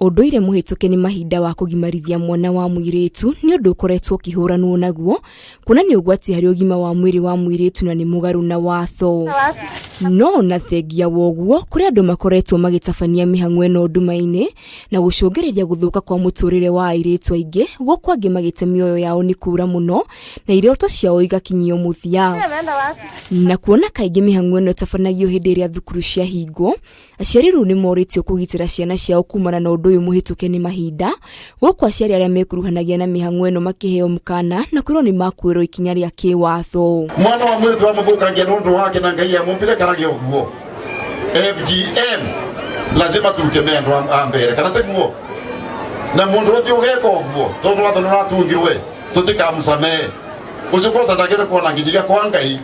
Ũndũire mũhĩtũke nĩ mahinda wa kũgimarithia mwana wa mũirĩtu nĩ ũndũ ũkoretwo ũkĩhũranwo naguo kuona nĩ ũgwati harĩ ũgima wa mwĩrĩ wa mũirĩtu na nĩ mũgarũ na watho. No ona thengia wa ũguo kũrĩ andũ makoretwo magĩtabania mĩhang'o ĩno nduma-inĩ na gũcũngĩrĩria gũthũka kwa mũtũrĩre wa airĩtu aingĩ gũkũ angĩ magĩte mĩoyo yao nĩ kura mũno na iroto ciao igakinyio mũthia. Na kuona kaingĩ mĩhang'o ĩno ĩtabanagio hĩndĩ ĩrĩa thukuru ciahingwo, Aciari rĩu nĩ morĩtio kũgitĩra ciana ciao kumana na ũndũ ũyũ mũhĩtũke nĩ mahinda, gũkũ aciari arĩa mekuruhanagia na mĩhang'o ĩno makĩheo mũkana na kwĩrwo nĩ makuĩrwo ikinya rĩa kĩwatho. Mwana wa mwĩrĩ twamũthũkangia nĩ ũndũ wake na Ngai amũmbire karage ũguo. FGM lazima tukemee andũ a mbere kana tiguo? Na mũndũ ũthiĩ ũgeka ũguo tondũ watho nĩ ũratungirwe tũtikamũcamee ũcio kosa ndagĩrĩire kuona nginyagia kwa Ngai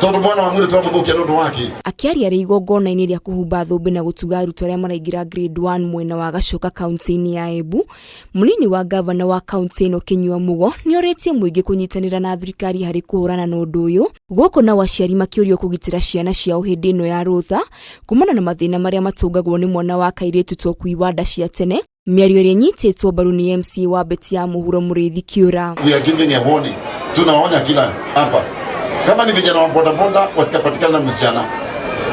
tondũ mwana wa mwĩrĩ twamũthũkia nĩ ũndũ wake. Akĩaria arĩ igongona-inĩ rĩa kũhumba thũmbĩ na gũtuga arutwo arĩa maraingĩra grade 1 mwena wa Gachoka kaunti-inĩ ya Embu, mũnini wa ngavana wa kaunti ĩno Kĩnyua Mugo nĩ orĩtie mũingĩ kũnyitanĩra na thirikari harĩ kũhũrana na ũndũ ũyũ, gũkũ nao aciari makĩũrio kũgitĩra ciana ciao hĩndĩ ĩno ya rũtha kumana na mathĩna marĩa matũngagwo nĩ mwana wa kairĩtu ta ũkui wa nda cia tene. Mĩario ĩrĩa ĩnyitĩtwo mbaru nĩ MCA wa Mbeti ya Mũhuro Mũrĩithi Kĩũra. We are giving a warning. Tunaonya kila hapa. Kama ni vijana wa bodaboda wasikapatikana na msichana.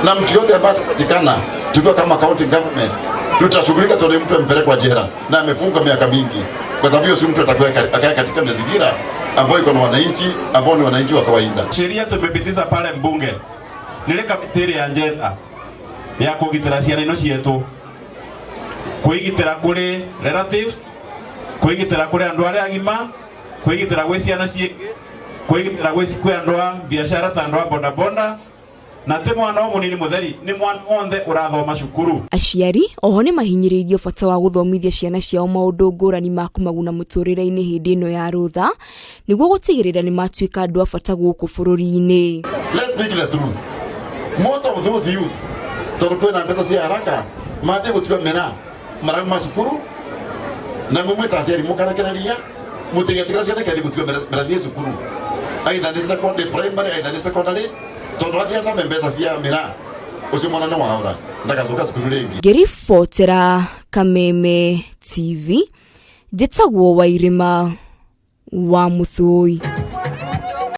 Na mtu yote ambaye atapatikana tukiwa kama county government tutashughulika, tuone mtu amepelekwa jela na amefungwa miaka mingi, kwa sababu hiyo si mtu atakuwa akae katika mazingira ambayo iko na wananchi ambao ni wananchi wa kawaida. Sheria tumepitisha pale mbunge nile kamiti ya njenda ya kugitira ciana ino cietu kwigitira kuri relatives, kwigitira kuri andu aria agima, kwigitira gwi ciana ciingi, kwigitira gwi kwi andu a biashara ta andu a bodaboda, na ti mwana o munini mutheri, ni mwana wonthe urathoma cukuru. Aciari oho nĩ mahinyĩrĩirio bata wa gũthomithia ciana ciao maũndũ ngũrani ma kũmaguna mũtũrĩre-inĩ hĩndĩ ĩno ya rũtha nĩguo gũtigĩrĩra nĩ matuĩka andũ a bata gũkũ bũrũri-inĩ. Let's speak the truth. Most of those youth tondu kwina mbeca cia haraka mathie gutua mĩraa marauma cukuru na mwe ta aciari mũkarekereria mũtigetigĩra ciana ikathi gũtua mĩraa ciĩ cukuru either nĩ secondary primary either nĩ secondary tondu athiĩ acame mbeca cia mĩraa ũcio mwana nĩ waora ndagacoka cukuru rĩngĩ. Ngĩribotera Kameme TV, njĩtagwo Wairĩma wa Mũthũi.